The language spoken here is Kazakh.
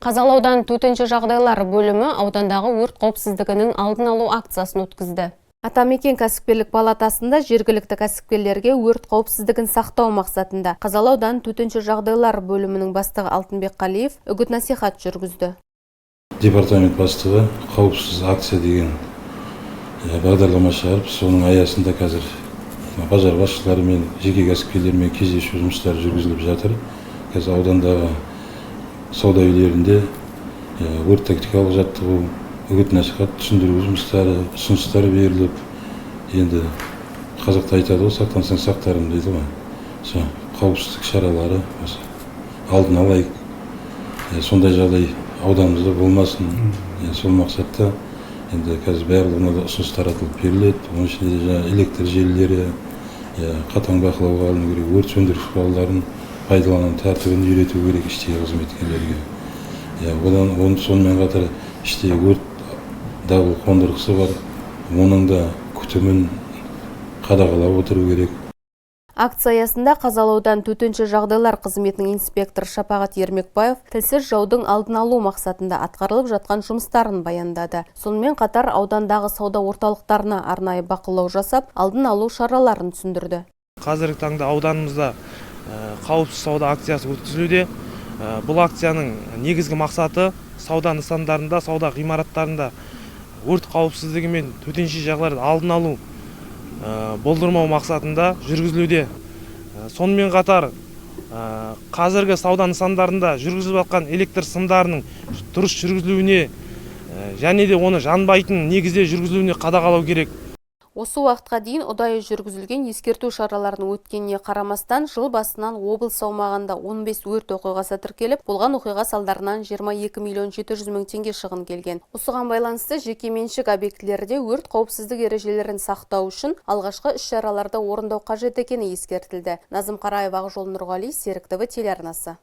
Қазалы ауданы төтенше жағдайлар бөлімі аудандағы өрт қауіпсіздігінің алдын алу акциясын өткізді. Атамекен кәсіпкерлік палатасында жергілікті кәсіпкерлерге өрт қауіпсіздігін сақтау мақсатында Қазалы ауданы төтенше жағдайлар бөлімінің бастығы Алтынбек Қалиев үгіт насихат жүргізді. Департамент бастығы «Қауіпсіз акция» деген бағдарлама шығарып, соның аясында қазір базар басшыларымен, жеке кәсіпкерлермен кездесу жұмыстары жүргізіліп жатыр. Қазір аудандағы сауда үйлерінде өрт тактикалық жаттығу, үгіт насихат, түсіндіру жұмыстары, ұсыныстар беріліп, енді қазақта айтады ғой, «Сақтансаң, сақтарым» дейді ғой, сол қауіпсіздік шаралары осы алдын алайық, сондай жағдай ауданымызда болмасын. Сол мақсатта енді қазір барлығына да ұсыныс таратылып беріледі. Оның ішінде де жаңағы электр желілері қатаң бақылауға алыну керек, өрт сөндіргіш құралдарын пайдалану тәртібін үйрету керек іштегі қызметкерлерге. Иә, одан оны сонымен қатар іште өрт дабыл қондырғысы бар, оның да күтімін қадағалап отыру керек. Акция аясында Қазалы ауданы төтенше жағдайлар қызметінің инспекторы Шапағат Ермекбаев тілсіз жаудың алдын алу мақсатында атқарылып жатқан жұмыстарын баяндады. Сонымен қатар аудандағы сауда орталықтарына арнайы бақылау жасап, алдын алу шараларын түсіндірді. Қазіргі таңда ауданымызда қауіпсіз сауда акциясы өткізілуде. Бұл акцияның негізгі мақсаты сауда нысандарында, сауда ғимараттарында өрт қауіпсіздігі мен төтенше жағдайларды алдын алу, болдырмау мақсатында жүргізілуде. Сонымен қатар қазіргі сауда нысандарында жүргізіліп жатқан электр сымдарының дұрыс жүргізілуіне және де оны жанбайтын негізде жүргізілуіне қадағалау керек. Осы уақытқа дейін ұдайы жүргізілген ескерту шараларының өткеніне қарамастан, жыл басынан облыс аумағында 15 өрт оқиғасы тіркеліп, болған оқиға салдарынан 22 миллион 700 мың теңге шығын келген. Осыған байланысты жеке меншік объектілерде өрт қауіпсіздік ережелерін сақтау үшін алғашқы іс-шараларды орындау қажет екені ескертілді. Назым Қараева, Ақжол Нұрғали, Серік ТВ телеарнасы.